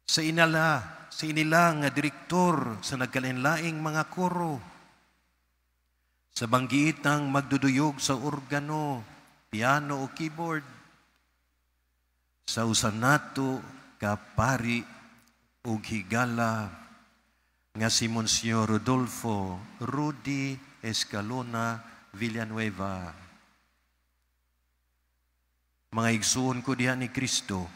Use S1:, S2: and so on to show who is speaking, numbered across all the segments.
S1: Sa inala, sa inila nga direktor sa nagkalainlaing mga koro, sa banggiitang magduduyog sa organo, piano o keyboard, sa usa nato ka pari ug higala nga si Monsignor Rodolfo Rudy Escalona Villanueva. Mga igsuon ko diha ni Kristo,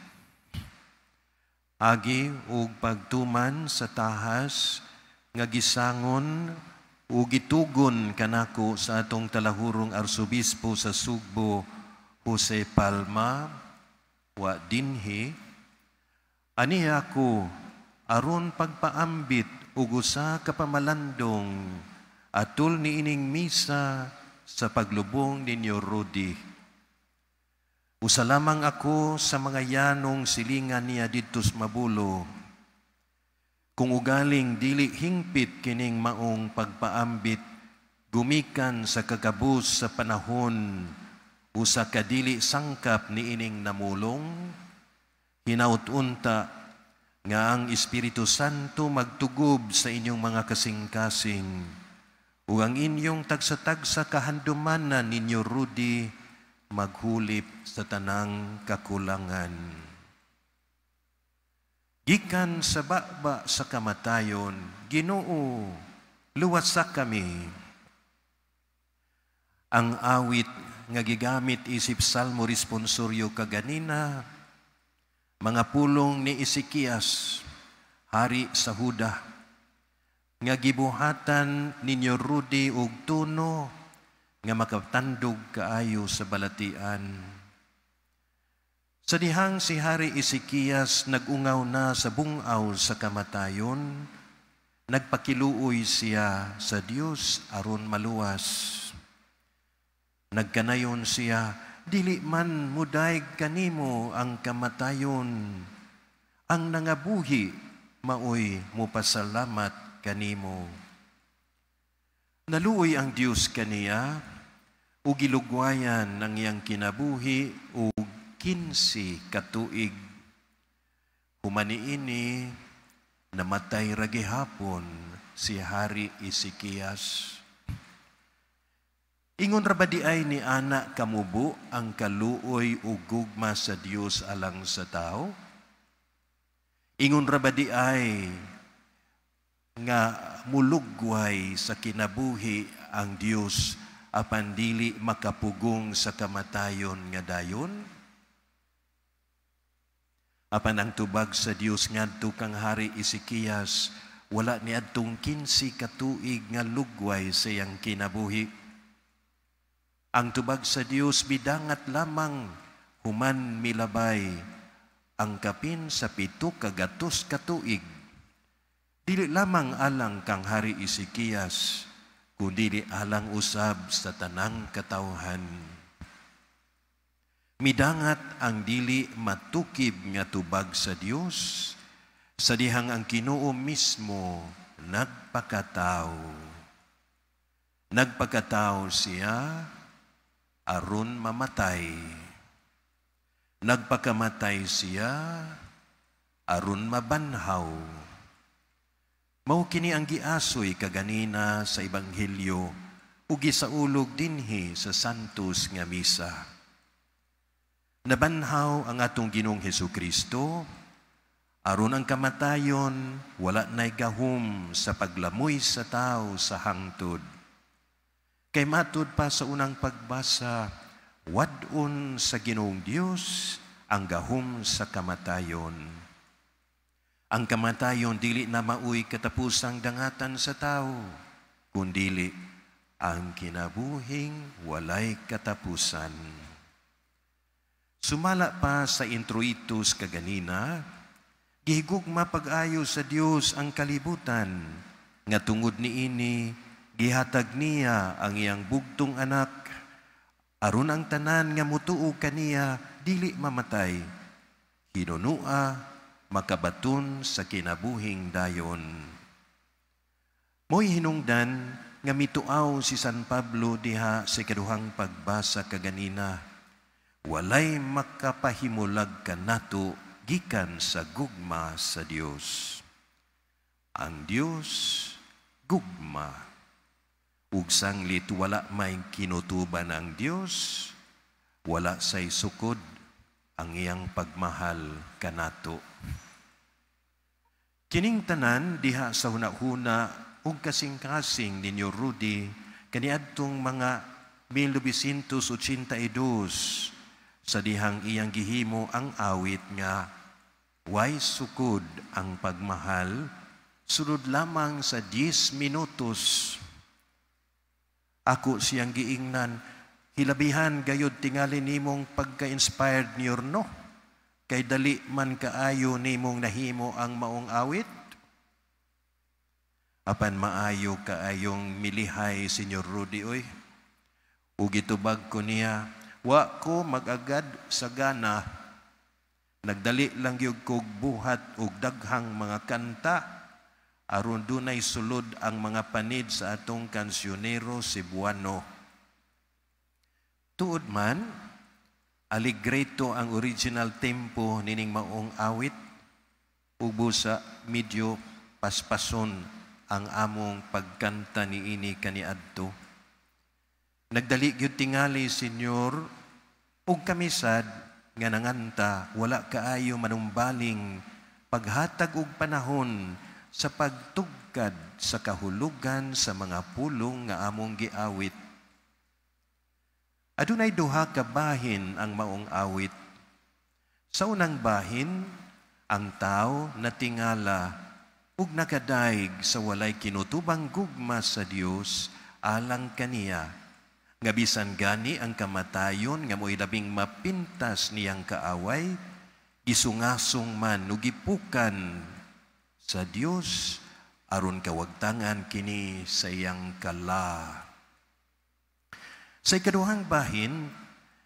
S1: agi og pagtuman sa tahas nga gisangon ug gitugon kanako sa atong talahurong Arsobispo sa Sugbo, Jose Palma, wa dinhi, aniha ako aron pagpaambit og usa ka pamalandong atol niining misa sa paglubong ninyo Rudy. Usa lamang ako sa mga yanong silingan niya didto sa Mabulo. Kung ugaling dili hingpit kining maong pagpaambit gumikan sa kakabus sa panahon, usa ka dili sangkap niining namulong, hinaut unta nga ang Espiritu Santo magtugob sa inyong mga kasing-kasing ug ang inyong tagsa-tagsa kahandumanan ninyo Rudy maghulip sa tanang kakulangan. Gikan sa baba sa kamatayon, Ginoo, luwasa kami. Ang awit nga gigamit isip Salmo responsoryo kaganina, mga pulong ni Ezekias, hari sa Huda, nga gibuhatan ninyo Rudy og tono nga makatandog kaayo sa balatian. Sa dihang si Hari Ezekias nag-ungaw na sa bungaw sa kamatayon, nagpakiluoy siya sa Dios aron maluwas. Nagkanayon siya, "Dili man mudayeg kanimo ang kamatayon. Ang nangabuhi maoy mupasalamat kanimo." Naluoy ang Dios kaniya ug gilugwayan ang iyang kinabuhi og 15 ka tuig. Human niini, namatay ra gihapon si Hari Ezekias. Ingon ra ba diay ni ana kamubo ang kaluoy ug gugma sa Dios alang sa tao? Ingon ra ba diay nga mulugway sa kinabuhi ang Dios apan dili makapugong sa kamatayon nga dayon? Apan ang tubag sa Dios ngadto kang Hari Ezekias wala ni adtong 15 ka tuig nga lugway sa iyang kinabuhi. Ang tubag sa Dios bidangat lamang human milabay ang kapin sa 700 ka tuig. Dili lamang alang kang Hari Ezekias, kundi alang usab sa tanang katawhan. Midangat ang dili matukib nga tubag sa Dios sa dihang ang Ginoo mismo nagpakatao. Nagpakatao siya aron mamatay. Nagpakamatay siya aron mabanhaw. Mao kini ang giasoy kaganina sa Ebanghelyo ug gisaulog dinhi sa Santos nga Misa. Nabanhaw ang atong Ginoong Hesus Kristo aron ang kamatayon wala na'y gahom sa paglamoy sa tao sa hangtod. Kay matud pa sa unang pagbasa, wad-on sa Ginoong Dios ang gahom sa kamatayon. Ang kamatayon dili na maoy katapusang dangatan sa tao, kundili ang kinabuhing walay katapusan. Sumala pa sa introitus kaganina, gihigugma pag-ayo sa Dios ang kalibutan, nga tungod niini gihatag niya ang iyang bugtong anak, aron ang tanan nga mutuo kaniya dili mamatay, hinunua makabaton sa kinabuhing dayon. Mo'y hinungdan nga mituaw si San Pablo diha sa ikaduhang pagbasa kaganina. Walay makapahimulag kanato gikan sa gugma sa Dios. gikan sa gugma sa Dios. Ang Dios gugma. Ug sanglit wala may kinutuban ang Dios, wala say sukod ang iyang pagmahal kanato. Kining tanan diha sa hunahuna ug kasing-kasing ninyo Rudy kaniadtong mga 1982 sa dihang iyang gihimo ang awit nga "Way Sukod ang Pagmahal" sulod lamang sa 10 minutos. Ako siyang giingnan, "Hilabihan gayud tingali nimong pagka-inspired niyor, no? Kay dali man kaayo nimong nahimo ang maong awit." Apan maayo kaayong milihay, Senyor Rudy, oy. Ug gitubag ko niya, "Wa ko mag-agad sa gana. Nagdali lang gyud kog buhat og daghang mga kanta aron dunay sulod ang mga panid sa atong Kansyonero Cebuano." Tuod man, allegretto ang original tempo nining maong awit ug busa medyo paspason ang among pagkanta niini kaniadto. Nagdali gyud tingali, Senyor, ug kami sad nga nanganta wala kaayo manumbaling paghatag og panahon sa pagtugkad sa kahulugan sa mga pulong nga among giawit. Adunay duha ka bahin ang maong awit. Sa unang bahin, ang tao natingala ug nakadaig sa walay kinutubang gugma sa Dios alang kaniya, nga bisan gani ang kamatayon nga mo'y labing mapintas niyang kaaway, gisungasong man ug gipukan sa Dios aron kawagtangan kini sa iyang kala. Sa ikaduhang bahin,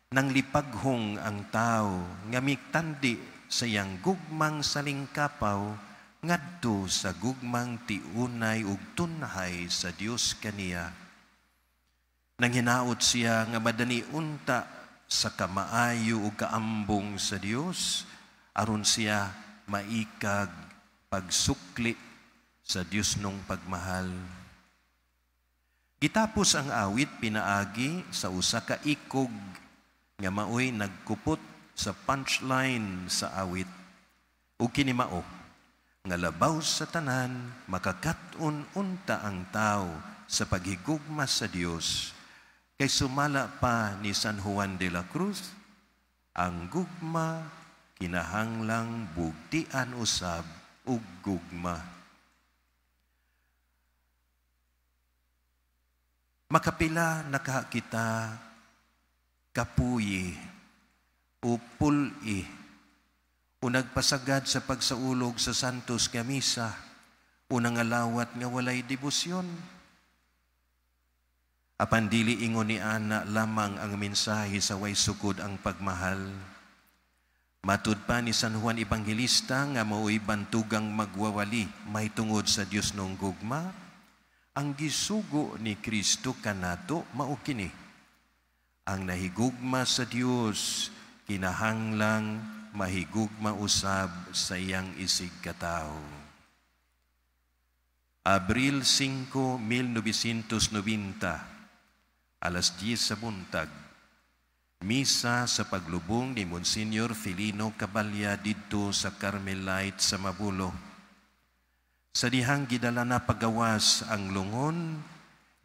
S1: nang lipaghong ang tao nga mitandi sa iyang gugmang salingkapaw ngadto sa gugmang tiunay ug tunhay sa Dios kaniya. Nang hinaot siya nga madani unta sa kamaayo ug kaambong sa Dios aron siya maikag pagsukli sa Dios nung pagmahal. Gitapos ang awit pinaagi sa usa ka ikog nga maoy nagkupot sa punchline sa awit. Ug kini mao nga labaw sa tanan, makakat-on unta ang tao sa paghigugma sa Dios kay sumala pa ni San Juan de la Cruz, ang gugma kinahanglang bugtian usab ug gugma. Makapila nakakita kapuyi o puli o nagpasagad sa pagsaulog sa Santos nga Misa o nangalawat nga walay debosyon. Apan dili ingon ni ana lamang ang mensahe sa Way Sukod ang Pagmahal. Matud pa ni San Juan Evangelista nga mao'y bantugang magwawali mahitungod sa Dios nung gugma, ang gisugo ni Kristo kanato mao kini: ang nahigugma sa Dios kinahanglang mahigugma usab sa iyang isig katawo. Abril 5, 1990, alas 10 sa buntag, misa sa paglubong ni Monsignor Felino Cabalya didto sa Carmelite sa Mabulo. Sa dihang gidala na pagawas ang lungon,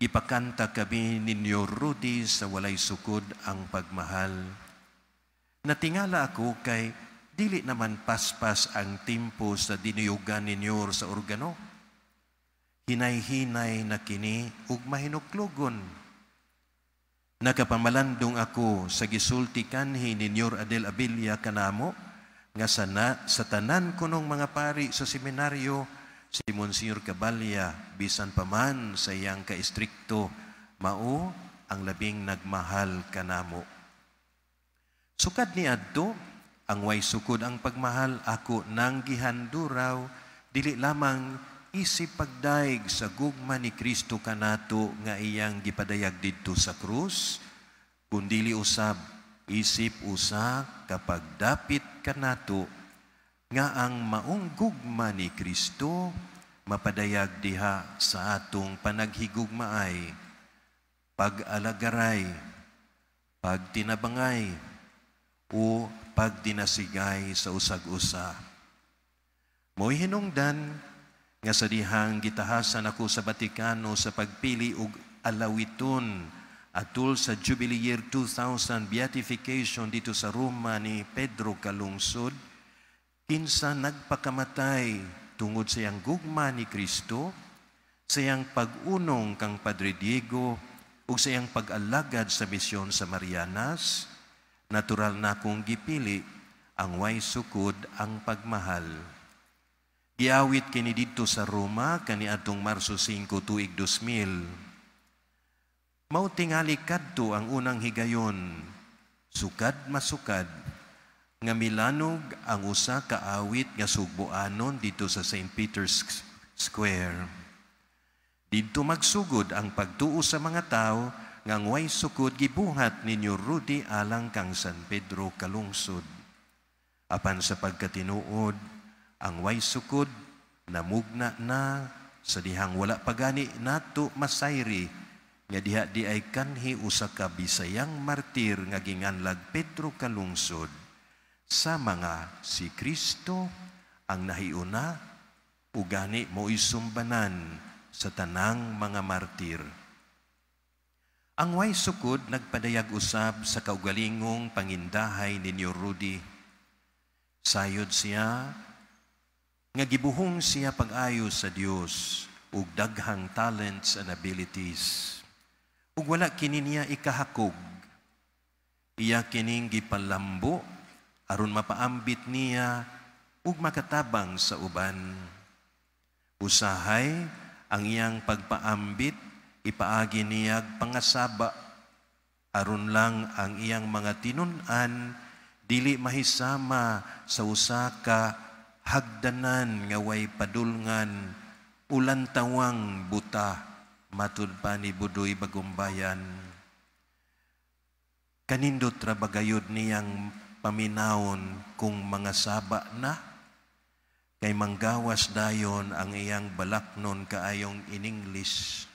S1: gipakanta kami ninyo Rudy sa Walay Sukod ang Pagmahal. Natingala ako kay dili naman paspas ang tempo sa dinuyugan ninyo sa organo. Hinay-hinay na kini ug mahinuklogon. Nakapamalandong ako sa gisulti kanhi ninyo Adel Abilla kanamo nga sa tanan kunong mga pari sa seminaryo, si Monsignor Cabalya, bisan pa man sa iyang kaestrikto, mao ang labing nagmahal kanamo. Sukad ni adto, ang Way Sukod ang Pagmahal ako nang gihanduraw, dili lamang isip pagdaig sa gugma ni Kristo kanato nga iyang gipadayag didto sa krus, kundili usab isip usa kapag dapit kanato Nga ang maong gugma ni Kristo mapadayag diha sa atong panaghigugmaay, pag-alagaray, pagtinabangay, o pagdinasigay sa usag-usa. Mo'y hinungdan nga sa dihang gitahasan ako sa Batikano sa pagpili og alawiton atul sa Jubilee Year 2000 beatification dito sa Roma ni Pedro Calungsod, kinsa nagpakamatay tungod sa iyang gugma ni Kristo, sa iyang pag-unong kang Padre Diego, ug sa iyang pag-alagad sa misyon sa Marianas, natural na kong gipili ang Way Sukod ang Pagmahal. Giawit kini didto sa Roma kaniadtong Marso 5 tuig 2000. Mao tingali kadto ang unang higayon, sukad masukad, nga milanog ang usa ka awit nga sugboanon dito sa St. Peter's Square. Didto magsugod ang pagtuo sa mga tao nga ang Way Sukod gibuhat ni Nyor Rudy alang kang San Pedro Calungsod. Apan sa pagkatinuod, ang Way Sukod namugna na sa dihang wala pa gani nato masayri nga diha di ay kanhi usa ka Bisayang martir nga ginganlag Pedro Calungsod, sa mga si Kristo ang nahiuna ug gani mo'y sumbanan sa tanang mga martir. Ang Way Sukod nagpadayag usab sa kaugalingong pangindahay ni Nyor Rudy. Sayod siya nga gibuhong siya pag-ayo sa Dios ug daghang talents and abilities. Ug wala kini niya ikahakog. Iya kining gipalambo aron mapaambit niya ug makatabang sa uban. Usahay ang iyang pagpaambit ipaagi niyag pangasaba aron lang ang iyang mga tinun-an dili mahisama sa usa ka hagdanan nga way padulngan, ulantawang buta, matud pa ni Budoy Bagumbayan. Kanindot ra bagayod niyang paminawon kung mga saba na, kay manggawas dayon ang iyang balaknon kaayong in English.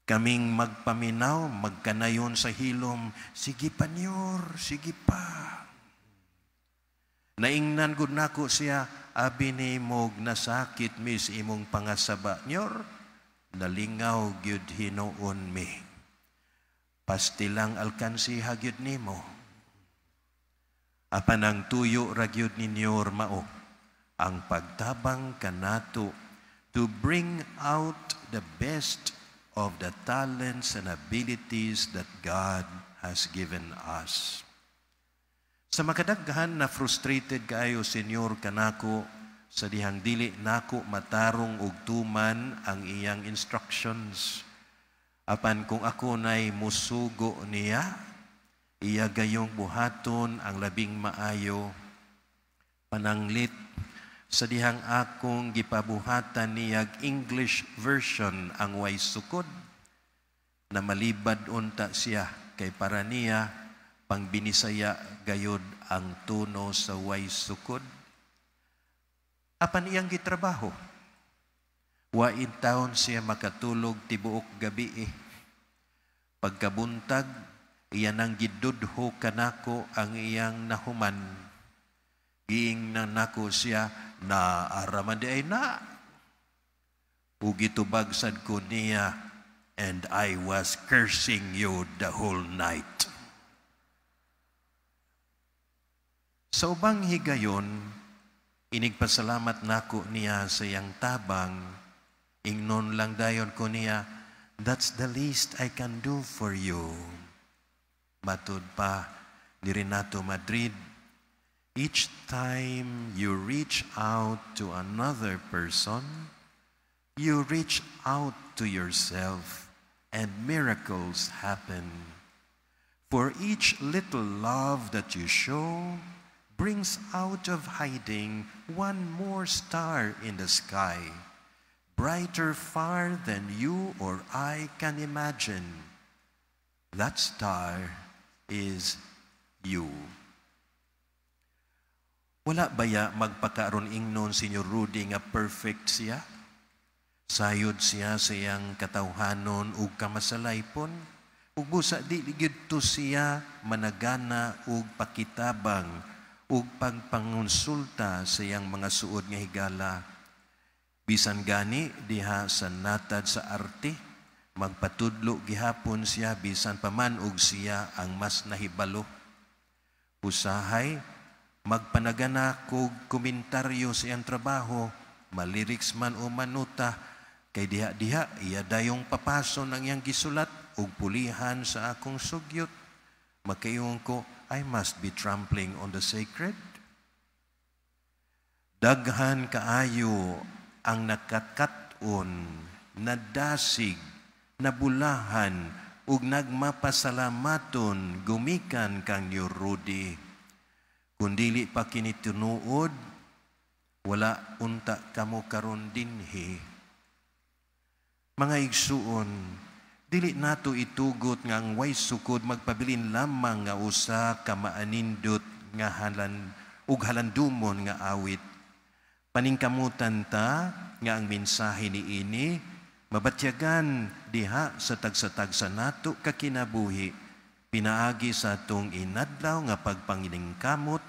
S1: Kaming magpaminaw, magkanayon sa hilom, "Sige pa, Nyor, sige pa." Naingnan gud nako siya, "Abi nimog nasakit mis imong pangasaba, Nyor, nalingaw gyud hinuon mi. Pastilang alkansiha gyud nimo." Apan ang tuyo ra gyud ni Nyor mao ang pagtabang kanato to bring out the best of the talents and abilities that God has given us. Sa makadaghan na frustrated kaayo si Nyor kanako sa dihang dili nako matarong og tuman ang iyang instructions. Apan kung ako nay musugo niya, iya gayong buhaton ang labing maayo. Pananglit sa dihang akong gipabuhatan niyag English version ang Way Sukod, na malibad unta siya kay para niya pangbinisaya gayod ang tono sa Way Sukod. Apan iyang gitrabaho. Wa intawon siya makatulog tibuok gabi eh. Pagkabuntag, iya nang gidudho kanako ang iyang nahuman. Giingnan nako siya, "Naa ra man diay na." Ug gitubag sad ko niya, "And I was cursing you the whole night." Sa ubang higayon, inigpasalamat nako niya sa iyang tabang. Ingnon lang dayon ko niya, "That's the least I can do for you." Matud pa ni Renato Madrid, each time you reach out to another person, you reach out to yourself and miracles happen. For each little love that you show brings out of hiding one more star in the sky, brighter far than you or I can imagine. That star is you. Wala baya magpakaaron ingnon, Senyor Rudy, nga perfect siya? Sayod siya sa iyang katawhanon ug kamasalaypon. Ug busa di gyud to siya managana og pakitabang ug pagpangonsulta sa iyang mga suod nga higala. Bisan gani diha sa natad sa arte, magpatudlo gihapon siya bisan pa man og siya ang mas nahibalo. Usahay, magpanagana kog komentaryo sa iyang trabaho, maliriks man o manuta, kay diha-diha iya dayong papason ang iyang gisulat ug pulihan sa akong sugyot. Makaingon ko, "I must be trampling on the sacred." Daghan kaayo ang nakakat-on, nadasig, nabulahan, ug nagmapasalamaton gumikan kang Nyor Rudy. Kung dili pa kini tinuod, wala unta kamo karon dinhi. Mga igsuon, dili nato itugot nga ang way sukod magpabilin lamang nga usa ka maanindot nga halan ug halandumon nga awit. Paningkamutan ta nga ang mensahe niini mabatyagan diha sa tagsa-tagsa nato kakinabuhi pinaagi sa atong inadlaw nga pagpanginingkamot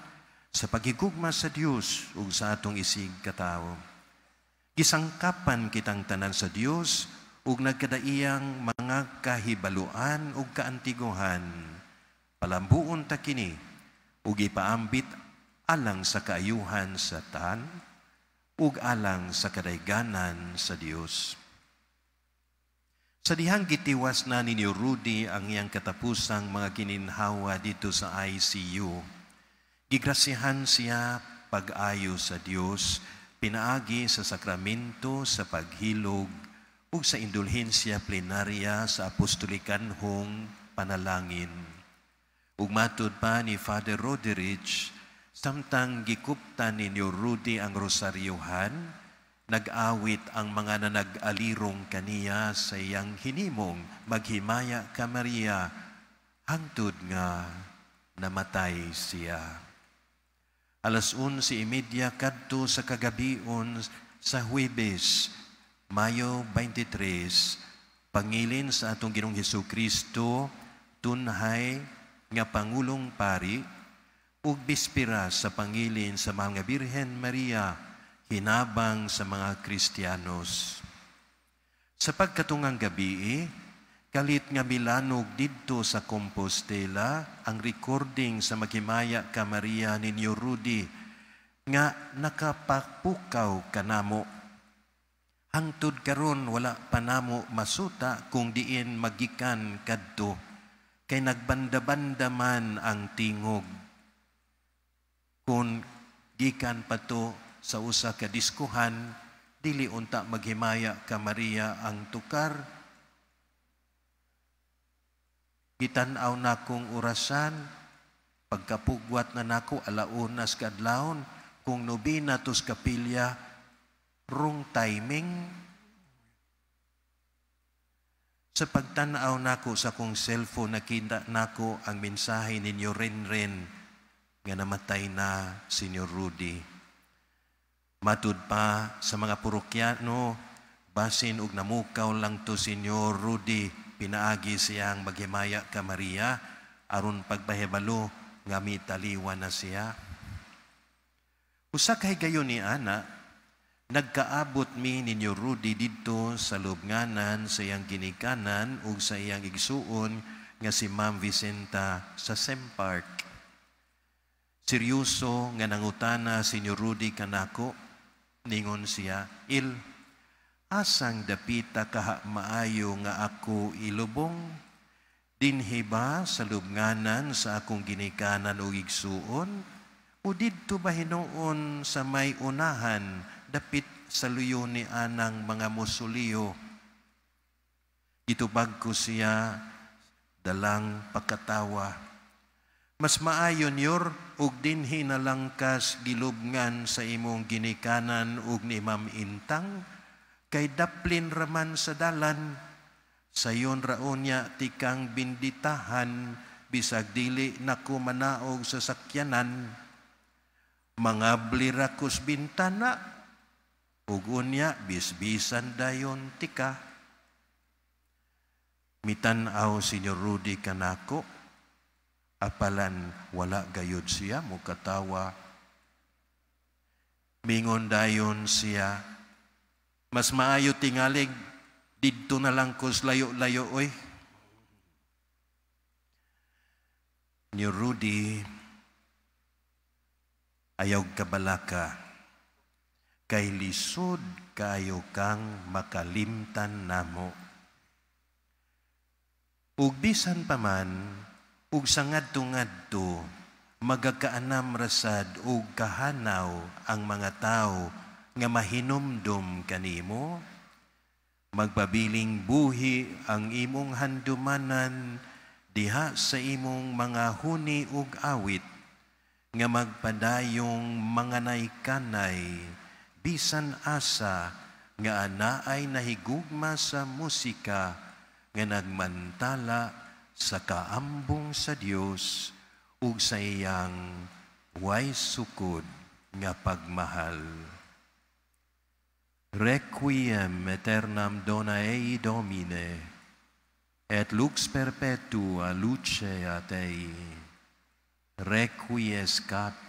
S1: sa paghigugma sa Dios ug sa atong isig katawo. Gisangkapan kitang tanan sa Dios ug nagkadaiyang mga kahibaluan ug kaantiguhan. Palambuon ta kini ug ipaambit alang sa kaayuhan sa tanan ug alang sa kadayganan sa Dios. Sa dihang gitiwas na ni Rudy ang iyang katapusang mga gininhawa dito sa ICU, gigrasyahan siya pag-ayo sa Dios pinaagi sa sakramento sa paghilog ug sa indulhensya plenarya sa apostolikanhong panalangin. Ug matud pa ni Father Roderich, samtang gikuptan ni Rudy ang rosaryohan, nag-awit ang mga nanag-alirong kaniya sa iyang hinimong "Maghimaya ka Maria" hangtod nga namatay siya. Alas 11:30 kadto sa kagabion sa Huwebes, Mayo 23, pangilin sa atong Ginoong Hesus Kristo, tunhay nga Pangulong Pari, ug bispira sa pangilin sa mga Birhen Maria, hinabang sa mga Kristiyanos. Sa pagkatungang gabi, kalit nga milanog didto sa Compostela ang recording sa "Maghimaya ka Maria" ninyo Rudy nga nakapapukaw kanamo. Hangtod karon wala pa namo masuta kung diin magikan kadto kay nagbanda-banda man ang tingog. Kung gikan pa to sa usa ka diskuhan, dili unta "Maghimaya ka Maria" ang tukar. Gitan-aw nakong orasan, pagkapugwat na nako, 1:00 kadlawon, kung nobina tos kapilya, wrong timing. Sa pagtanaw nako sa kong cellphone, nakita nako ang mensahe ninyo Renren nga namatay na Senyor Rudy. Matud pa sa mga parokyano, basin og namukaw lang to Senyor Rudy, pinaagi siyang "Maghimaya ka Maria" aron pagpahibalo nga mitaliwan na siya. Usa ka higayon ni ana, nagkaabot mi ninyo Rudy didto sa lubnganan sa iyang ginikanan ug sa iyang igsuon nga si Ma'am Vicenta sa Sempark. Seryoso nga nangutana si Senyor Rudy kanako, ningon siya, "Il, asang dapita kaha maayo nga ako ilubong? Dinhi ba sa lubnganan sa akong ginikanan o igsuon? O didto ba hinuon sa may unahan dapit sa luyo ni anang mga mausoleo?" Gitubag ko siya dalang pagkatawa. "Mas maayo, Nyor, og dinhi na lang kas gilubngan sa imong ginikanan ug ni Ma'am Intang, kay daplin raman sa dalan. Sayon raon niya tikang binditahan bisag dili nako manaog sa sakyanan." Mangabli ra kos bintana, ug unya bisbisan dayon tika. Mitan-aw Senyor Rudy kanako, apalan wala gayud siya mokatawa. Mingon dayon siya, mas maayo tingalig didto na lang kos layo-layo oy. Senyor Rudy, ayaw kabalaka, kay lisod kayo kang makalimtan namo. Ug bisan pa man, ug sa ngadto-ngadto, magakaanam rasad ug kahanaw ang mga tawo nga mahinumdum kanimo, magpabiling buhi ang imong handumanan diha sa imong mga huni ug awit, nga magpadayong mga naykanay, bisan asa nga anaay nahigugma sa musika nga nagmantala sa kaambong sa Dios ug sa iyang way sukod nga pagmahal. Requiem aeternam dona ei Domine, et lux perpetua luceat ei. Requiescat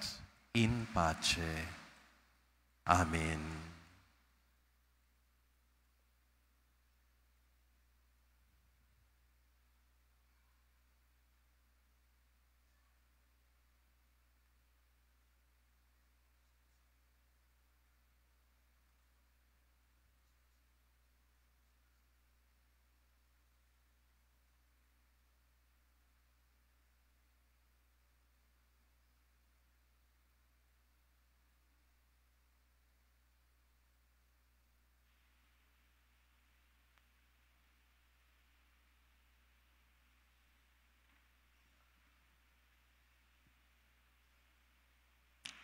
S1: in pace. Amen.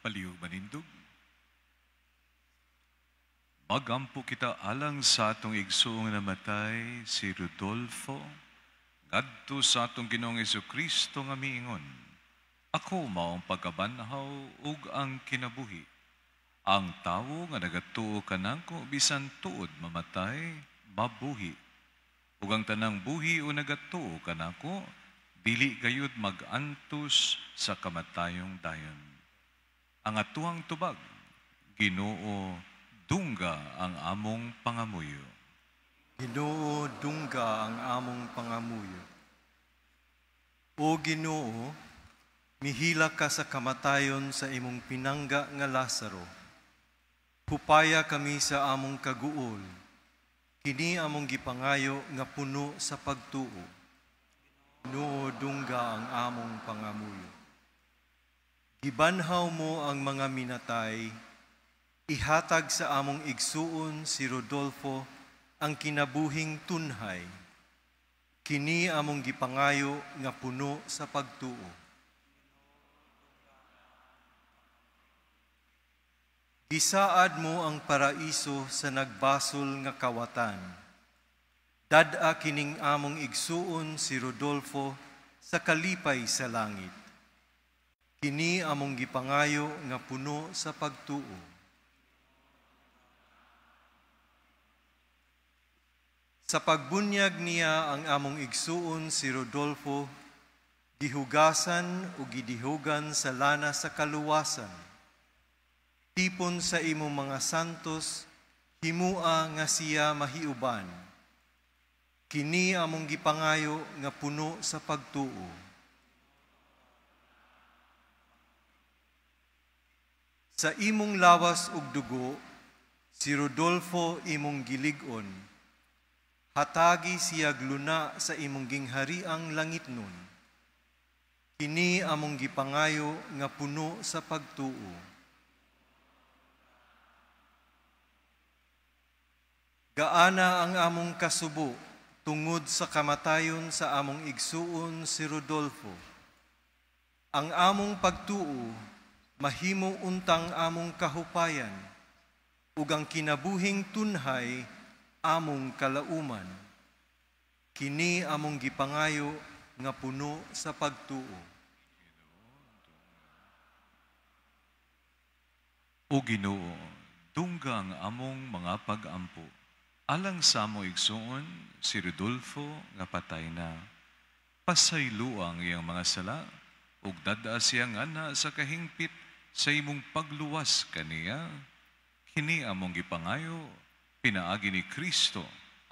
S2: Palihog manindog. Magampo kita alang sa atong igsoong namatay si Rodolfo, ngadto sa atong Ginoong Hesukristo nga miingon, ako maong pagkabanhaw ug ang kinabuhi. Ang tawo nga nagatuo kanako bisan tuod mamatay, mabuhi. Ug ang tanang buhi o nagatuo kanako, dili gayud mag-antos sa kamatayong dayon. Ang atuang tubag, Ginoo, dungga ang among pangamuyo.
S3: Ginoo, dungga ang among pangamuyo. O Ginoo, mihila ka sa kamatayon sa imong pinangga nga Lazaro. Hupaya kami sa among kaguol. Kini among gipangayo nga puno sa pagtuo. Ginoo, dungga ang among pangamuyo. Gibanhaw mo ang mga minatay, ihatag sa among igsuon si Rodolfo ang kinabuhing tunhay. Kini among gipangayo nga puno sa pagtuo. Gisaad mo ang paraiso sa nagbasol nga kawatan. Dad-a kining among igsuon si Rodolfo sa kalipay sa langit. Kini among gipangayo nga puno sa pagtuo. Sa pagbunyag niya ang among igsuon si Rodolfo, gihugasan o gidihugan sa lana sa kaluwasan. Tipon sa imong mga santos, himua nga siya mahiuban. Kini among gipangayo nga puno sa pagtuo. Sa imong lawas ug dugo, si Rodolfo imong gilig-on. Hatagi siya gluna sa imong ginghariang langitnon. Kini among gipangayo nga puno sa pagtuo. Gaana ang among kasubo tungod sa kamatayon sa among igsuon si Rodolfo. Ang among pagtuo mahimo untang among kahupayan, ug ang kinabuhing tunhay among kalauman. Kini among gipangayo nga puno sa pagtuo.
S2: O Ginoo, dungga ang among mga pag-ampo. Alang sa among igsuon, si Rodolfo nga patay na. Pasayloa ang iyang mga sala, ug dad-a siya ngana sa kahingpit sa imong pagluwas kaniya. Kini among gipangayo, pinaagi ni Kristo,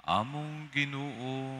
S2: among Ginoo.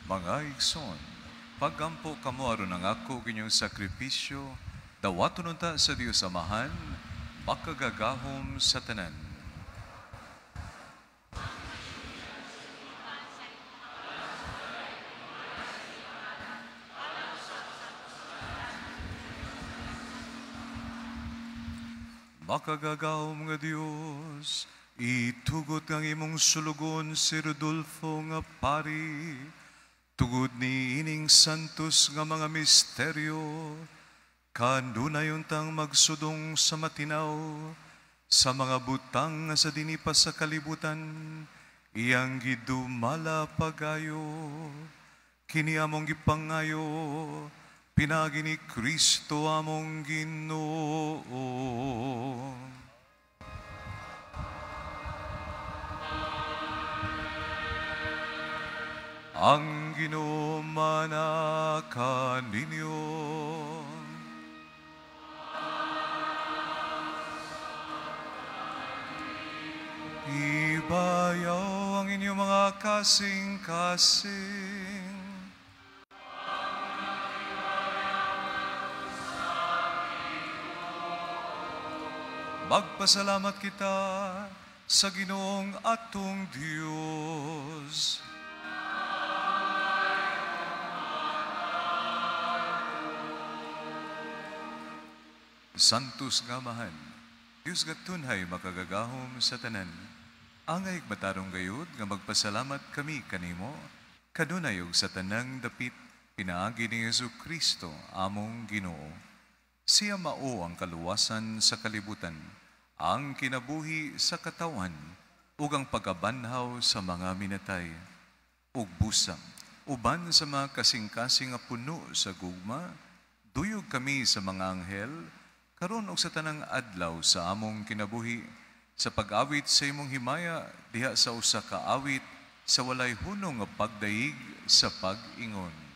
S2: Mga igsoon, pagampo kamo aron ang ako kinyong sakripisyo, dawaton unta sa Dios Amahan, makagagahom sa tanan. Makagagahom nga Dios, Itugot ang imong sulugon si Rodolfo nga pari, tugod ni ining santos nga mga misteryo, kanunay untang magsudong sa matinaw, sa mga butang nga sa dini pa sa kalibutan, iyang gidumala pagayo, kini among gipangayo, pinaagi ni Kristo among Ginoo. Ang Ginoo manaka ninyo. Ibayaw ang inyong mga kasing-kasing. Magpasalamat kita sa Ginoong atong Diyos. Santos nga Amahan, Diyos nga tunhay makagagahom sa tanan, angay matarong gayud nga magpasalamat kami kanimo, kanunay ug sa tanang dapit pinaagi ni Hesus Kristo among Ginoo. Siya mao ang kaluwasan sa kalibutan, ang kinabuhi sa katawan, ug ang pagabanhaw sa mga minatay, ug busa, uban sa mga kasing-kasing nga puno sa gugma, duyog kami sa mga anghel, karon og sa tanang adlaw sa among kinabuhi, sa pag-awit sa imong himaya, diha sa usa ka awit, sa walay hunong nga pagdayeg sa pag-ingon.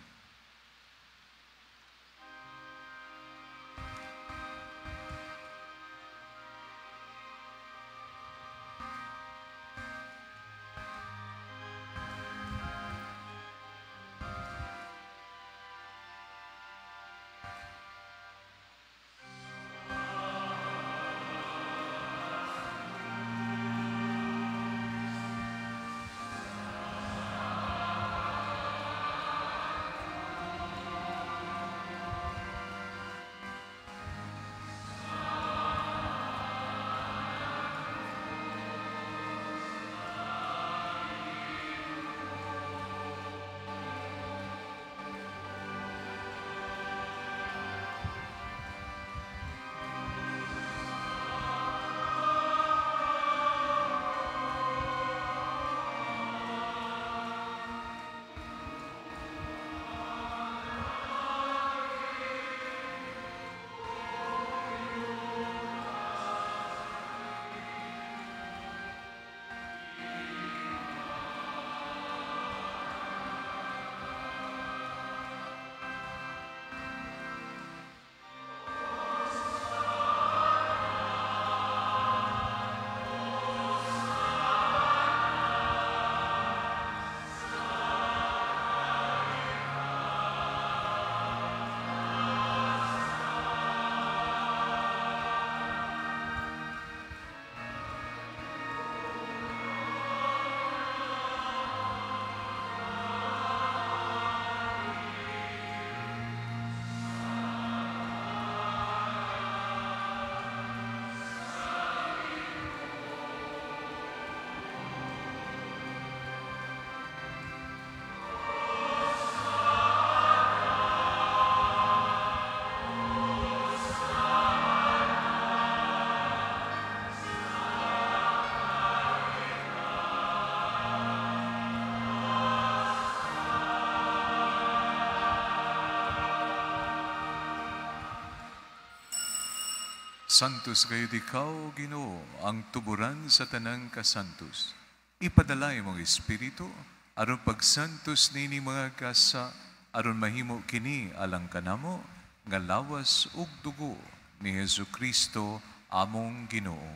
S2: Santos gayud ikaw, Ginoo, ang tuburan sa tanang kasantos. Ipadala imong Espiritu aron pagsantos nini mga gasa, aron mahimo kini alang kanamo nga lawas ug dugo ni Hesus Kristo among Ginoo.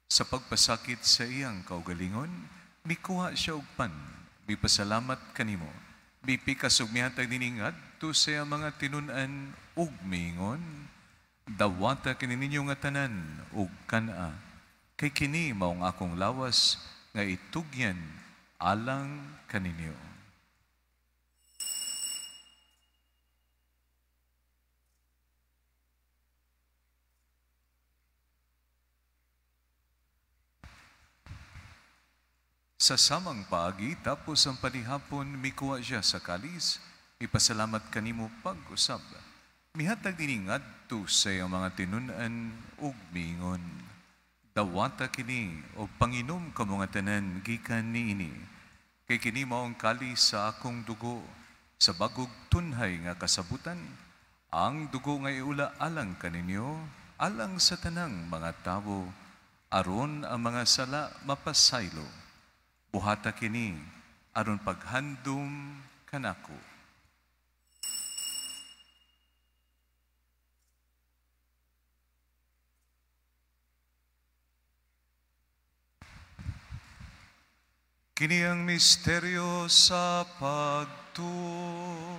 S2: Sa pagpasakit sa iyang kaugalingon, mikuha siya og pan, mipasalamat kanimo, mipikas ug mihatag nining ngadto sa iyang mga tinun-an ug miingon, dawata kini ninyo nga tanan ug kan-a, kay kini maong akong lawas nga itugyan alang kaninyo. Sa samang paagi, tapos ang panihapon, mikuha siya sa kalis, ipasalamat kanimo pag-usab. Mihatag ini ngadto sa iyang mga tinun-an ug miingon, dawata kini o panginom kamo nga tanan gikan niini. Kay kini mao ang kalis sa akong dugo, sa bagog tunhay nga kasabutan, ang dugo nga iula alang kaninyo, alang sa tanang mga tawo, aron ang mga sala mapasaylo. Buhata kini aron paghandom kanako. Kini ang misteryo sa pagtuo.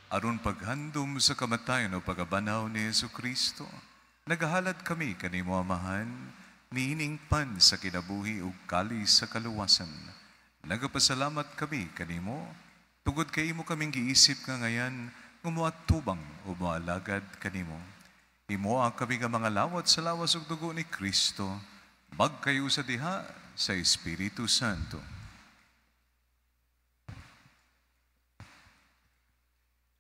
S2: Aron paghandom sa kamatayon o pagabanaw ni Jesu Kristo, nagahalad kami kanimo Amahan, niining pan sa kinabuhi ug kalis sa kaluwasan. Nagapasalamat kami kanimo, tungod kay imo kaming giisip nga ngayan, nga moatubang o moalagad kanimo. Imoa kami nga mga lawat sa lawas ug dugo ni Kristo, magkayo sa diha sa Espiritu Santo.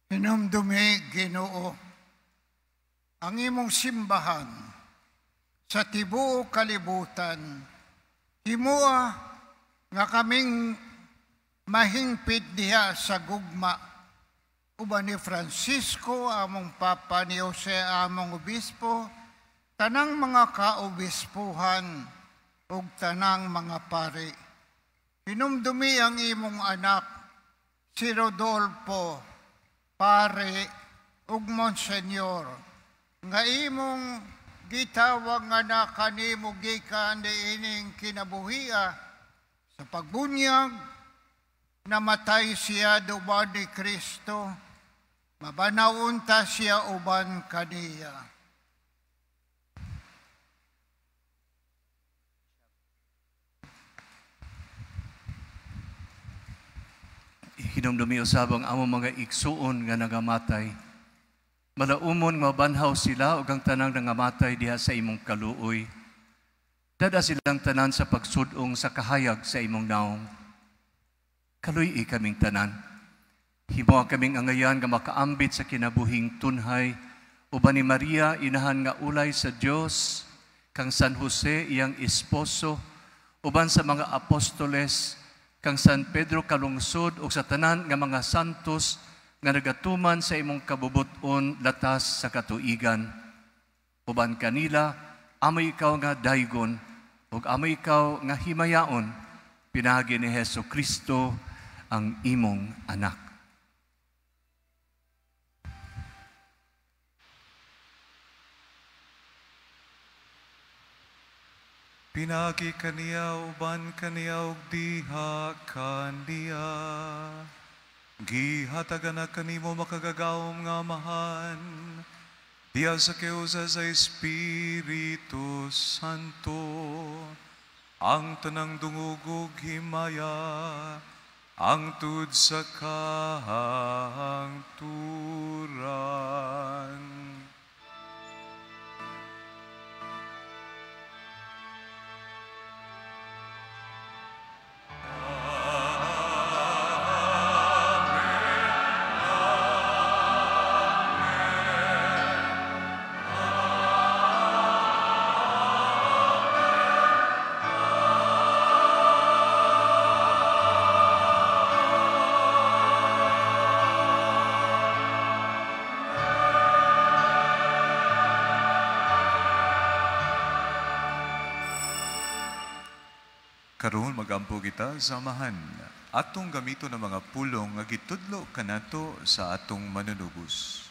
S4: Hinumdumi, Ginoo, ang imong simbahan sa tibuok kalibutan, himoa nga kaming mahingpit diha sa gugma, uban ni Francisco, among Papa, ni Jose, among Obispo, tanang mga kaobispuhan, ug tanang mga pari. Hinumdumi ang imong anak, si Rodolfo, pare ug monsenyor, nga imong gitawag nga na kanimo gikan niining kinabuhia sa pagbunyag, namatay siya duman ni Kristo, mabanawon ta siya uban kaniya.
S5: Hinumdumi usab ang among mga igsuon nga nagamatay. Malaumon nga mabanhaw sila ug ang tanang nangamatay diha sa imong kaluoy. Dada silang tanan sa pagsud-ong sa kahayag sa imong naong. Kaluy-i kaming tanan. Himoa kaming angayan nga makaambit sa kinabuhing tunhay, uban ni Maria inahan nga ulay sa Dios, kang San Jose iyang esposo, uban sa mga apostoles, kang San Pedro kalungsod ug sa tanan nga mga santos nga nagatuman sa imong kabubut-on latas sa katuigan. Uban kanila, amoy ikaw nga daygon ug amoy ikaw nga himayaon, pinaagi ni Hesus Kristo ang imong anak.
S2: Pinagi kaniya uban kaniya ug diha kaniya. Gihatagan na kanimo makagagahom nga Amahan, diha sa kiusa sa Espiritu Santo, ang tanang dungog ug himaya, ang tud sa kahangturan. Karon magampo kita sa Amahan, Atong gamiton ang mga pulong nga gitudlo kanato sa atong manunubos.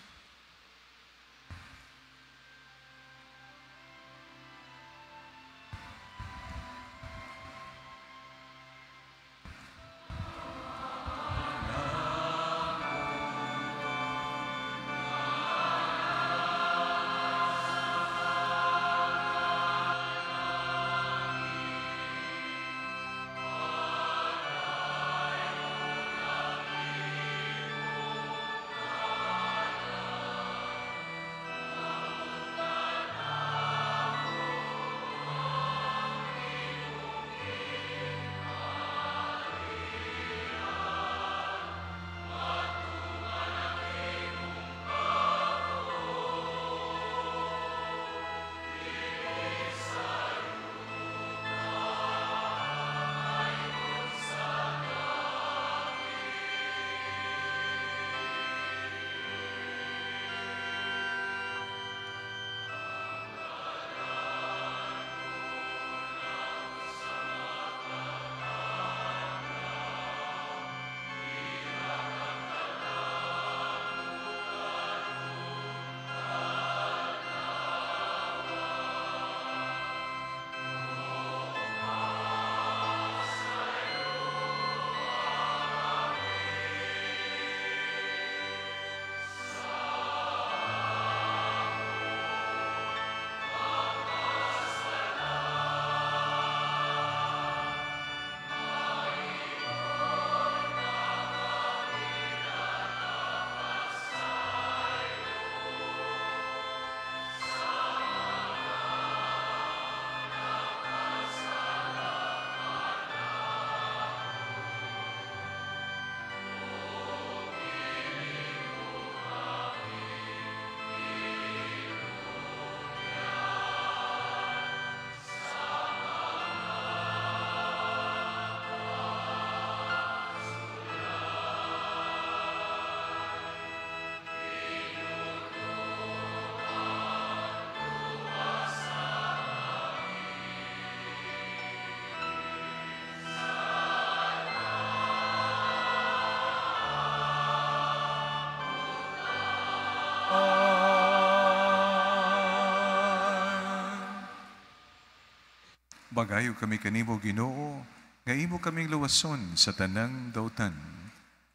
S2: Bagayo kami kanimo, Ginoo, nga imo kaming luwason sa tanang dautan.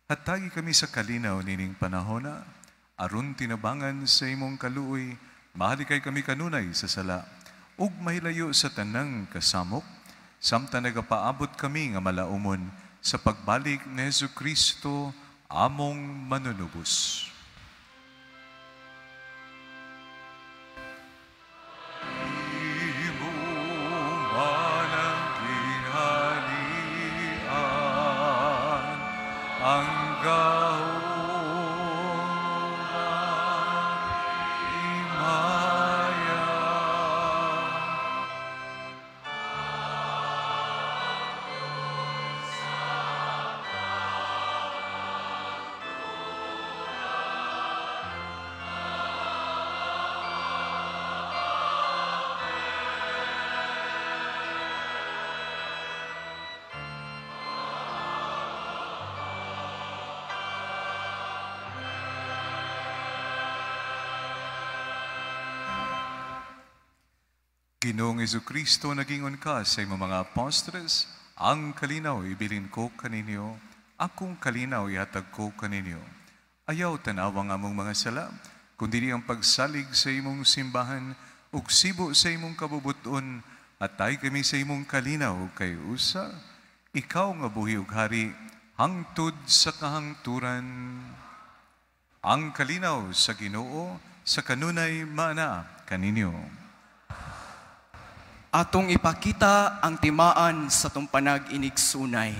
S2: Hatagi kami sa kalinaw nining panahona, aron tinabangan sa imong kaluoy, mahalikay kami kanunay sa sala, ug mahilayo sa tanang kasamok, samtang nagapaabot kami nga malaumon sa pagbalik ni Jesu Kristo among manunubos. Ginoong Jesucristo, nagingon ka sa imong mga apostoles, ang kalinaw ibilin ko kaninyo, akong kalinaw ihatag ko kaninyo. Ayaw tanawang among mga sala, kundi ang pagsalig sa imong simbahan, ug sibo sa imong kabubuton, atay kami sa imong kalinaw kay usa, ikaw nga buhi ug hari, hangtod sa kahangturan. Ang kalinaw sa Ginoo, sa kanunay maana kaninyo.
S6: Atong ipakita ang timaan sa tumpanag inigsunay.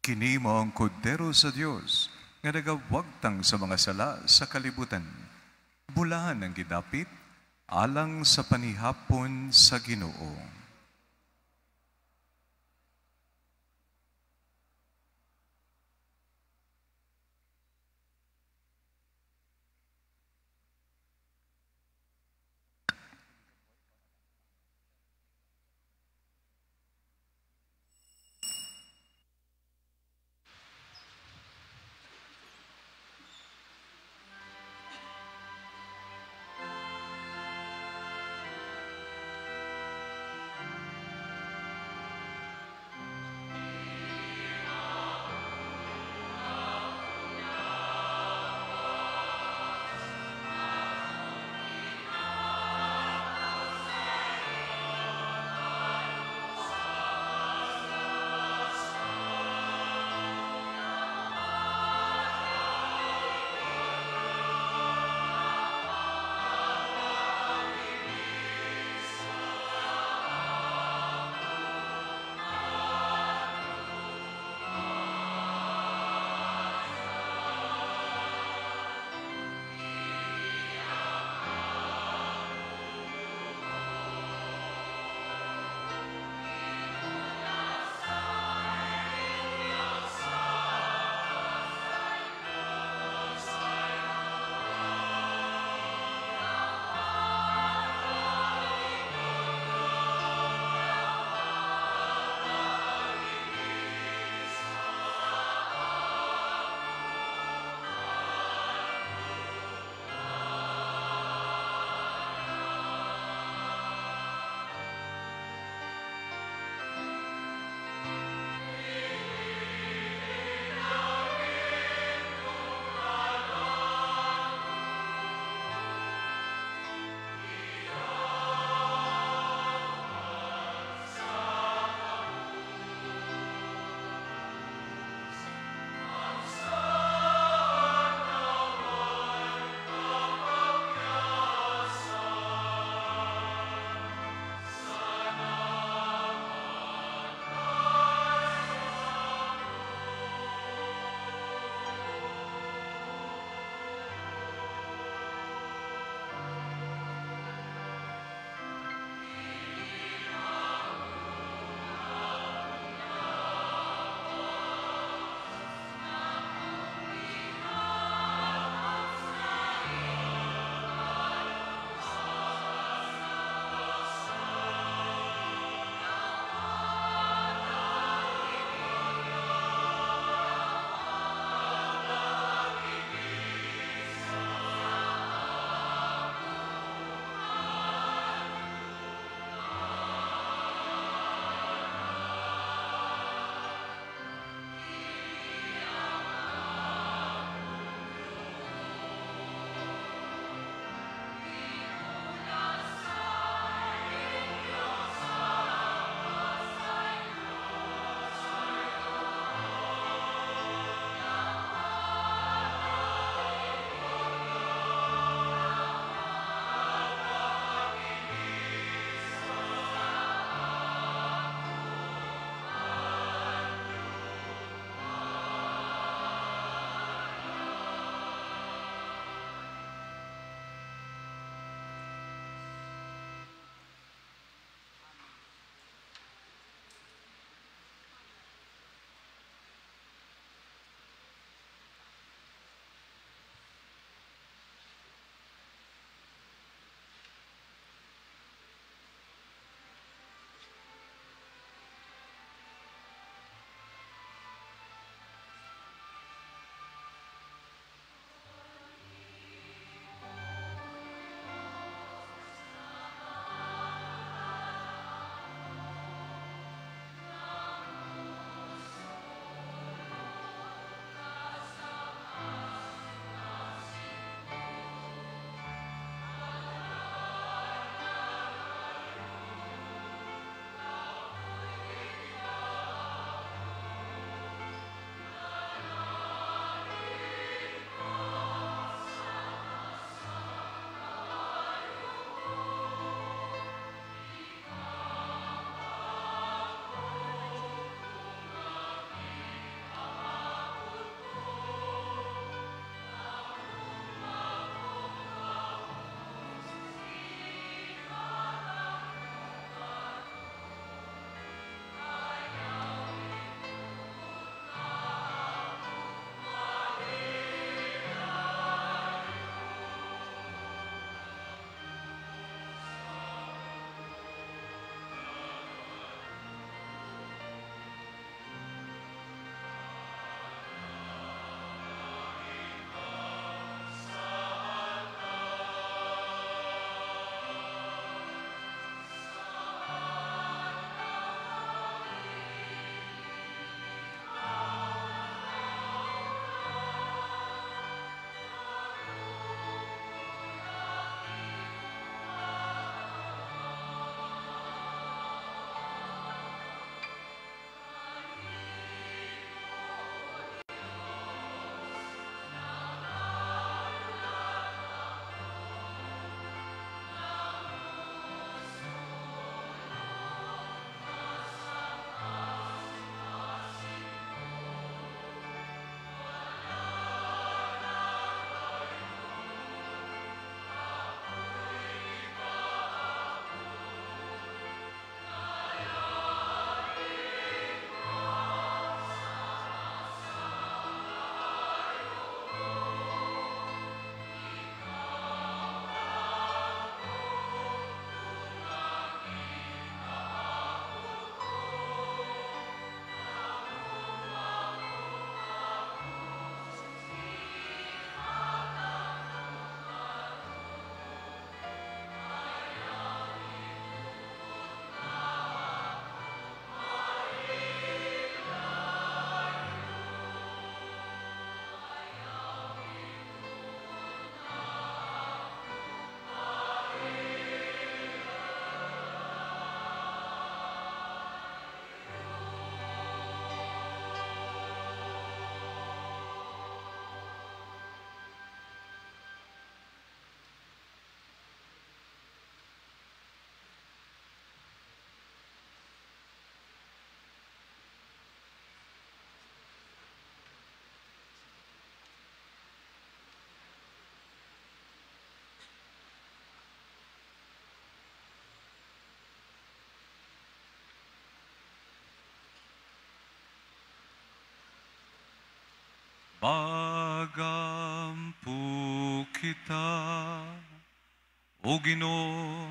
S2: Kini mao ang kordero sa Dios nga nagawagtang sa mga sala sa kalibutan. Bulahan ang gidapit alang sa panihapon sa Ginoo. Magampo kita, O Ginoo,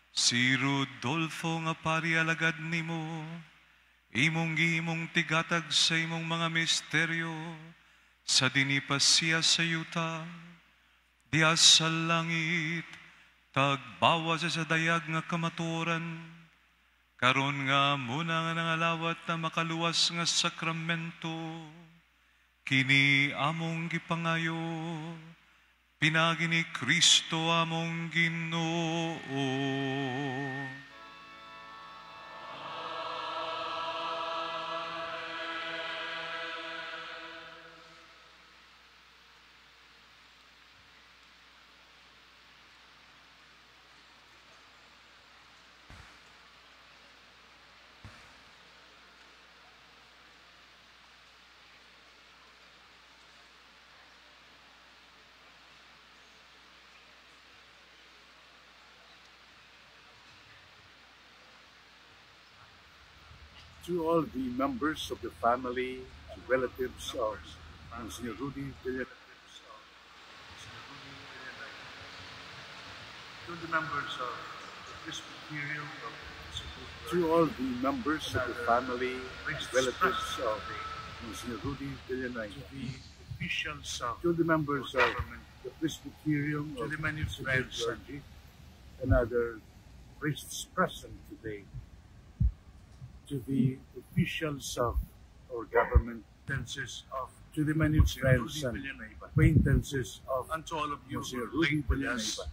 S2: si Rodolfo nga pari alagad nimo, imong gihimong tigatag sa imong mga misteryo, sa dinhi pa siya sa yuta, diha sa langit, tagbawa sa dayag nga kamatuoran, karon nga muna nga nangalawat na makaluwas nga sakramento, kini among gipangayo, pinaagi ni Kristo among Ginoo.
S7: To all the members of the family and relatives of Monsignor Rudy Villanueva,
S8: to the members of the Presbyterian of
S7: to all the members of the family and relatives of Monsignor Rudy Villanueva,
S8: to the officials of
S7: to the members of
S8: government,
S7: the Presbyterian
S8: to
S7: of
S8: the many
S7: Cebu
S8: friends and
S7: clergy and other priests present today, to the officials of our government,
S8: acquaintances of
S7: to the many
S8: Monsignor
S7: friends
S8: Rudy
S7: and
S8: Villanueva,
S7: acquaintances of
S8: and to all of you
S7: Monsignor
S8: who
S7: Rudy
S8: link with us
S7: Villanueva,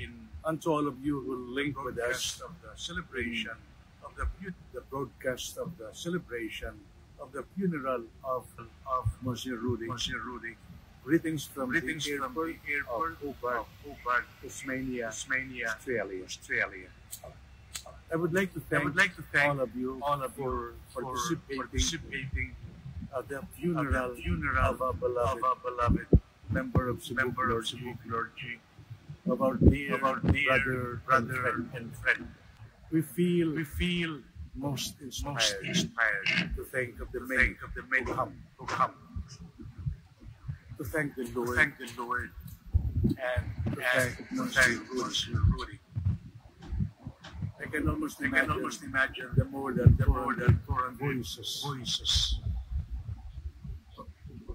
S8: in
S7: and to all of you who link with us
S8: broadcast of the celebration of the
S7: the broadcast of the celebration of the funeral of Monsignor Rudy.
S8: Monsignor Rudy.
S7: Greetings from
S8: Greetings
S7: the
S8: from
S7: airport,
S8: the airport
S7: of Hobart,
S8: of Hobart,
S7: Tasmania,
S8: Tasmania,
S7: Australia.
S8: Australia.
S7: I would like to
S8: I
S7: thank
S8: would like to thank
S7: all of you
S8: all of
S7: for
S8: you for
S7: participating
S8: participating
S7: at the
S8: at
S7: funeral,
S8: the funeral
S7: of our beloved,
S8: of our beloved
S7: member of Cebu
S8: member of
S7: clergy,
S8: Cebu clergy,
S7: of our dear,
S8: of our dear
S7: brother,
S8: brother
S7: and friend.
S8: and friend.
S7: We feel
S8: We feel
S7: most inspired,
S8: most inspired
S7: to think of the
S8: to
S7: many
S8: think of the many
S7: who come,
S8: who come,
S7: to thank the
S8: to
S7: Lord,
S8: thank the Lord,
S7: and to
S8: and
S7: thank
S8: to
S7: Monsignor
S8: thank
S7: Rudy.
S8: Monsignor Rudy.
S7: I can almost
S8: I can
S7: imagine
S8: almost imagine
S7: the more than
S8: the more than
S7: 400
S8: 400
S7: voices
S8: voices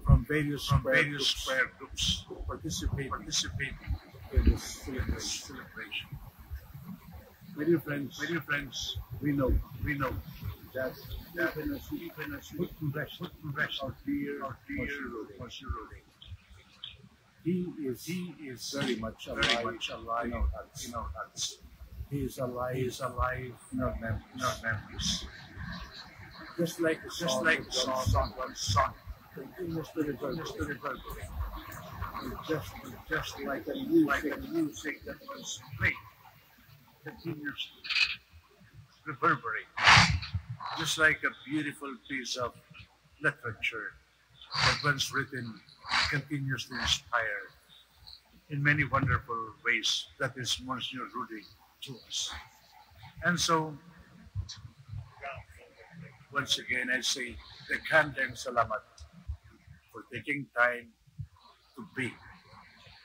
S7: from various
S8: from
S7: square
S8: various
S7: groups
S8: square groups
S7: participating
S8: participating
S7: in this
S8: in this
S7: celebration.
S8: celebration.
S7: My dear friends,
S8: My dear friends,
S7: we know that
S8: that
S7: even as we
S8: even as we
S7: put to rest
S8: put to rest
S7: our dear
S8: our dear
S7: Monsignor Rudy,
S8: Monsignor Rudy,
S7: he is very much
S8: very
S7: alive
S8: much alive
S7: in our hearts.
S8: in our hearts.
S7: He is alive
S8: He is alive
S7: in our memories.
S8: in our memories.
S7: Just like the
S8: Just
S7: song
S8: like
S7: of
S8: the
S7: God's
S8: song
S7: Son
S8: of God's Son
S7: continues to
S8: continues to
S7: reverberate,
S8: reverberate,
S7: and just like the
S8: like
S7: music
S8: the music that was played continues to reverberate, just like a beautiful piece of literature that once written continues to inspire in many wonderful ways. That is Monsignor Rudy to us. And so, once again, I say, daghan salamat for taking time to be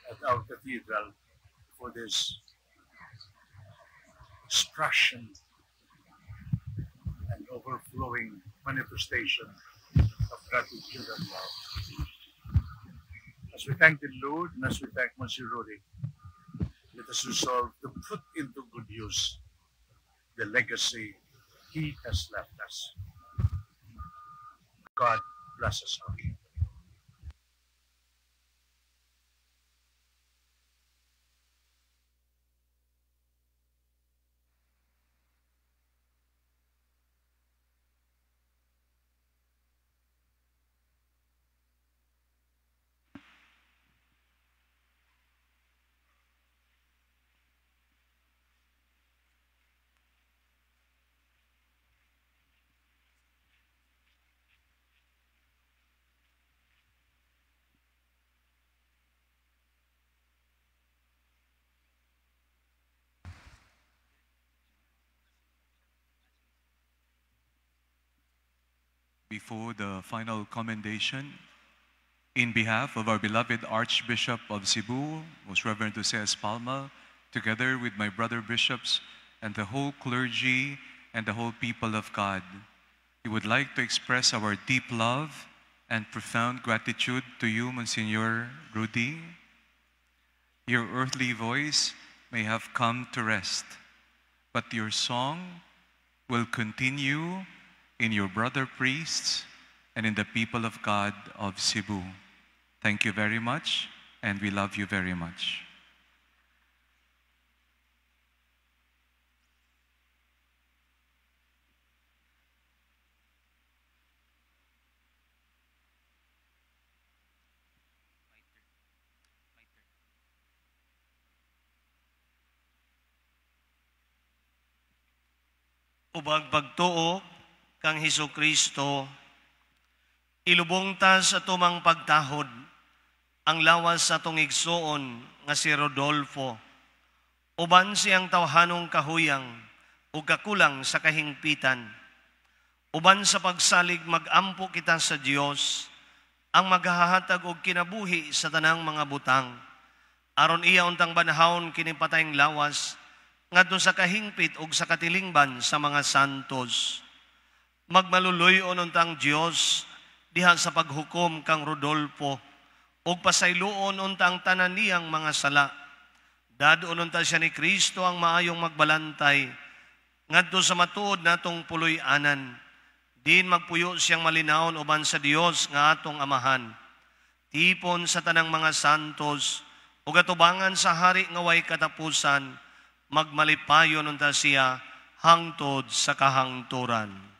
S8: at our cathedral for this expression and overflowing manifestation of gratitude and love. As we thank the Lord and as we thank Monsignor Rudy, let us resolve to put into good use the legacy he has left us. God bless us all.
S2: Before the final commendation, In behalf of our beloved Archbishop of Cebu, Most Reverend Jose Palma, together with my brother bishops and the whole clergy and the whole people of God, we would like to express our deep love and profound gratitude to you, Monsignor Rudy. Your earthly voice may have come to rest, but your song will continue in your brother priests and in the people of God of Cebu. Thank you very much, and we love you very much.
S9: Ubag pagtuo kang Hesus Kristo, ilubong ta sa tumang pagtahod ang lawas sa atong igsuon nga si Rodolfo, uban siyang tawhanong kahuyang ug kakulang sa kahingpitan. Uban sa pagsalig magampo kita sa Dios ang maghahatag og kinabuhi sa tanang mga butang, aron iya untang banhawon kini patayng lawas ngadto sa kahingpit ug sa katilingban sa mga santos. Magmaluloy-on untang Dios diha sa paghukom kang Rodolfo ug pasayloon untang tanan niyang mga sala. Dad-on unta siya ni Kristo ang maayong magbalantay ngadto sa matuod natong puloy-anan. Din magpuyo siyang malinawon uban sa Dios nga atong Amahan. Tipon sa tanang mga santos ug atubangan sa hari nga way katapusan, magmalipayon unta siya hangtod sa kahangturan.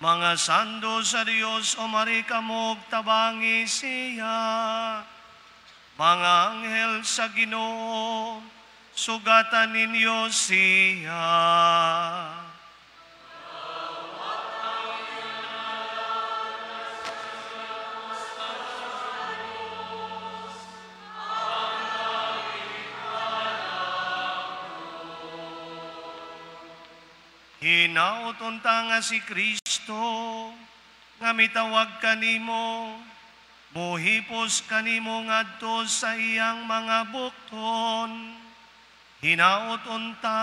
S9: Mga sando sa Dios, umari kamog tabangi siya. Mga anghel sa Ginoo, sugatan ninyo siya. Hinaot unta nga si Kristo, nga mitawag kanimo, muhipos kanimo ngadto sa iyang mga bukton. Hinaot unta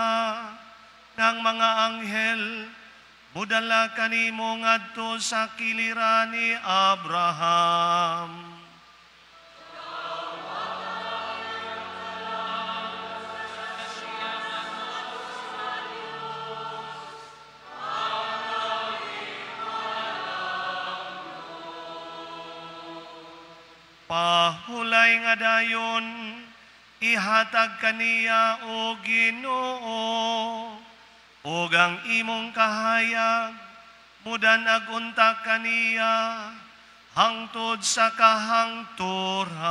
S9: ng mga anghel, mudala kanimo ngadto sa kiliran ni Abraham. Pahulay nga dayon, ihatag kaniya o Ginoo, ug ang imong kahayag, mudanag unta kaniya, hangtod sa kahangturan.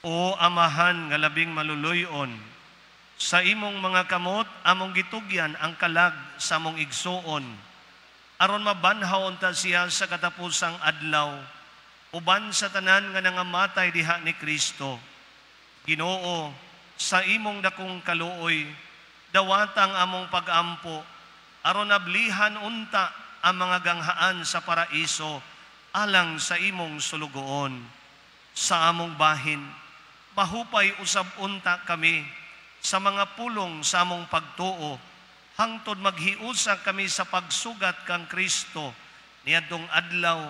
S9: O Amahan nga labing maluluyon, sa imong mga kamot among gitugyan ang kalag sa among igsuon, aron mabanhaw unta siya sa katapusang adlaw, uban sa tanan nga nangamatay diha ni Kristo. Ginoo, sa imong dakong kaluoy, dawata ang among pagampo, aron ablihan unta ang mga ganghaan sa paraiso alang sa imong sulugoon. Sa among bahin, mahupay usab unta kami sa mga pulong sa among pagtuo, hangtod maghiusa kami sa pagsugat kang Kristo niadtong adlaw,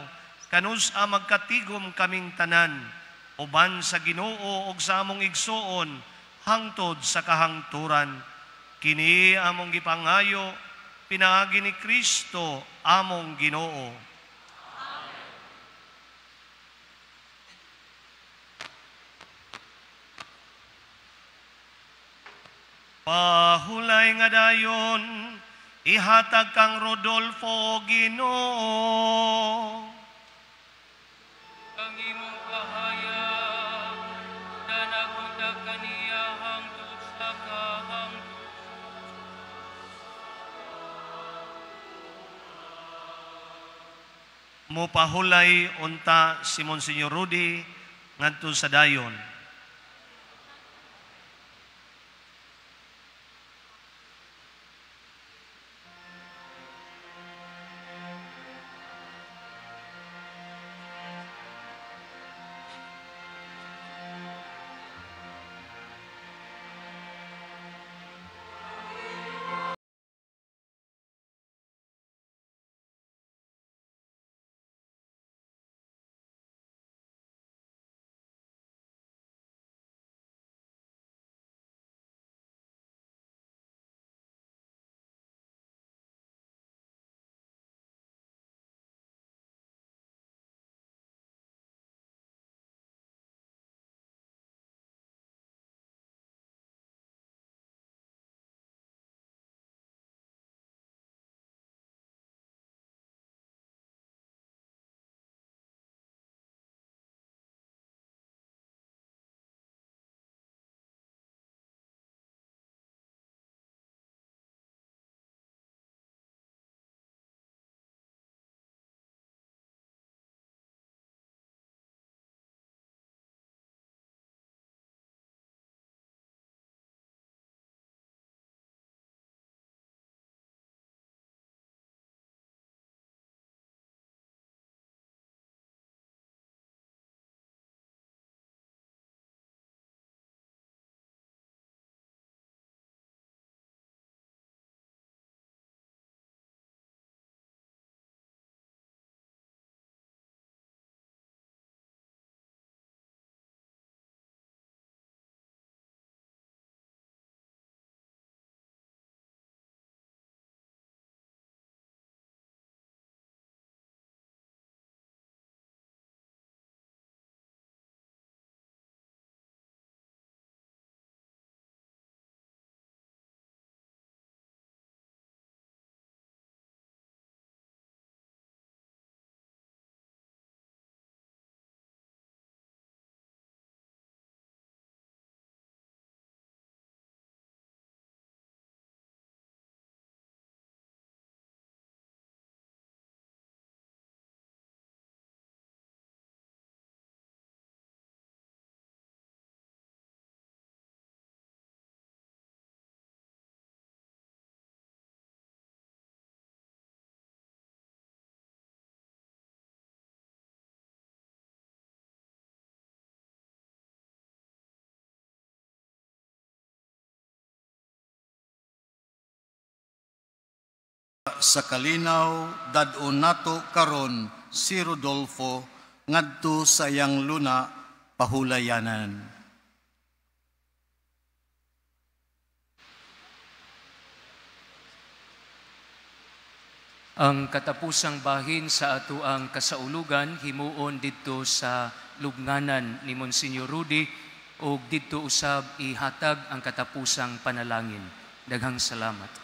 S9: kanus-a magkatigom kaming tanan, uban sa Ginoo ug sa among igsuon, hangtod sa kahangturan. Kini among gipangayo, pinaagi ni Kristo among Ginoo. Pahulay nga dayon, ihatag kang Rodolfo, Ginoo.
S10: Ang imong kahayag, danag unta kaniya hangtod sa kahangturan.
S9: Mupahulay unta si Monsignor Rudy ngadto sa dayon.
S11: Sa kalinaw, dad-on nato karon si Rodolfo ngadto sa iyang luna pahulayanan.
S10: Ang katapusang bahin sa atoang kasaulugan himuon didto sa lubnganan ni Monsignor Rudy ug didto usab ihatag ang katapusang panalangin. Daghang salamat.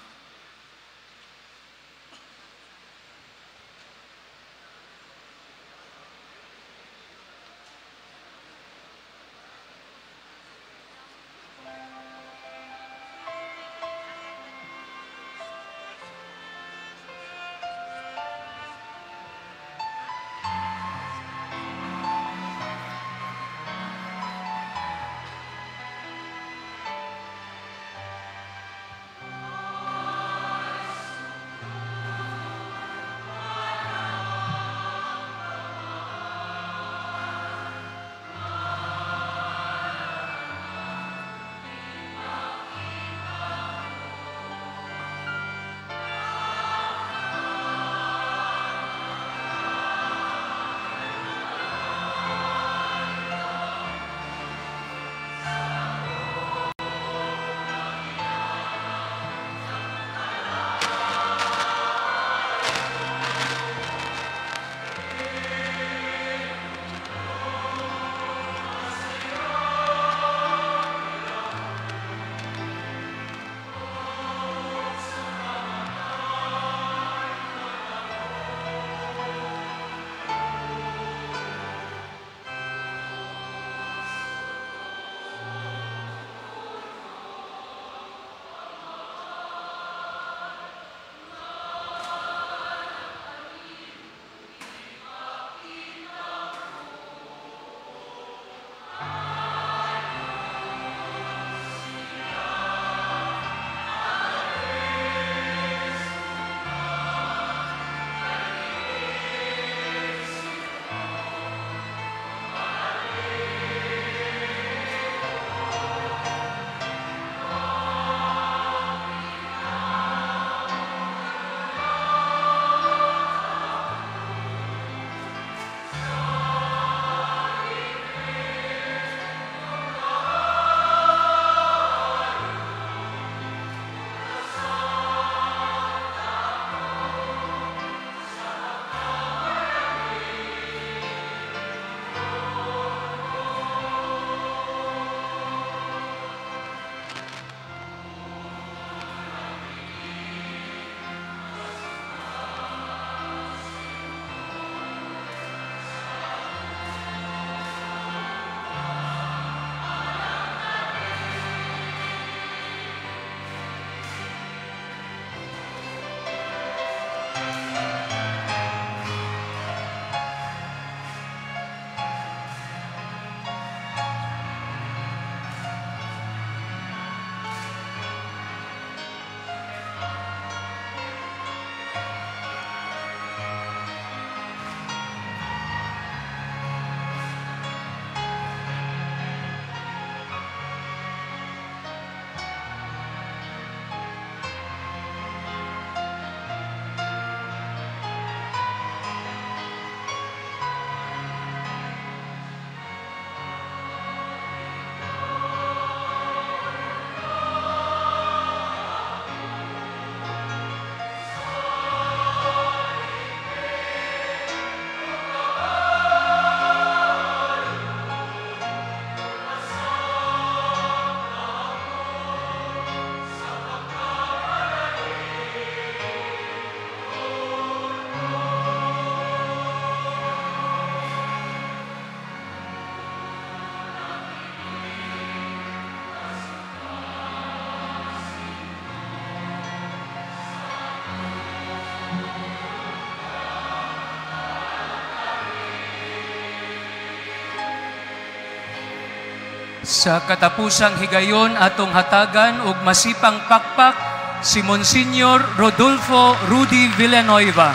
S10: Sa katapusang higayon atong hatagan og masipang pakpak si Monsignor Rodolfo Rudy Villanueva.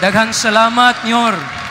S10: Daghang salamat, Nyor.